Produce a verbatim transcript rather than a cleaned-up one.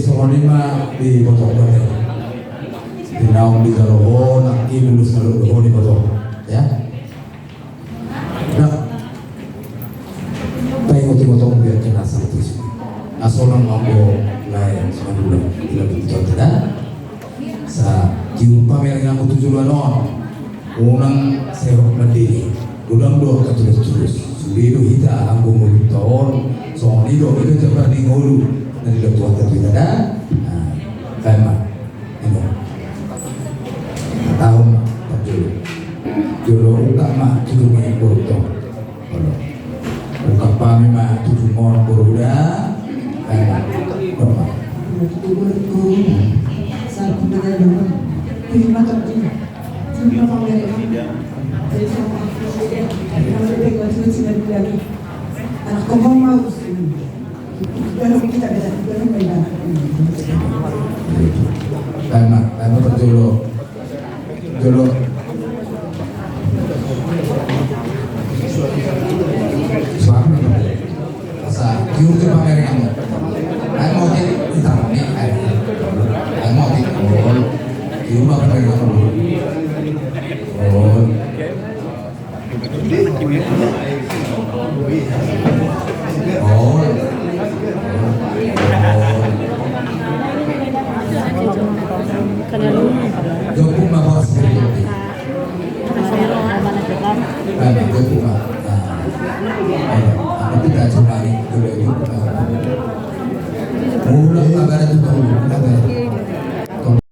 Songon i ma diboto ho ate. Di naung dijalo ho nangkin ulos na ro do ho diboto ho, ya. Nah, paingot-ingot hamu biar kena satu isi. Aso nang mambo lae songon ulang ila betul tidak. Sa tiur pamereng hamu tu joloan on. Unang sehok mandele. Godang do angka tulus-tulus. Sude do hita anggo ngolunta on. Songon i do hita jambar ni ngolu. Na nilehon Tuhanta tu hita da. Nah, baen ma. Ino. Hatahon ma parjolo. Jolo ungkap ma tutu ni ngolunta on. Olo. Ungkap hami ma tutu ngolunta on. Baen ma. Baen ma. Baen ma, baen ma parjolo. Jolo. Suami. Asa, tiur tu pamereng hamu. Ayo mau jadi, kita mau nih, ayo. Ayo mau jadi, oh. Tiur ma pamereng hamu. Oh. Oh. Jompung ma, Bos. Ayo, jompung ma. Ayo, aku tidak cuma ini, dulu itu.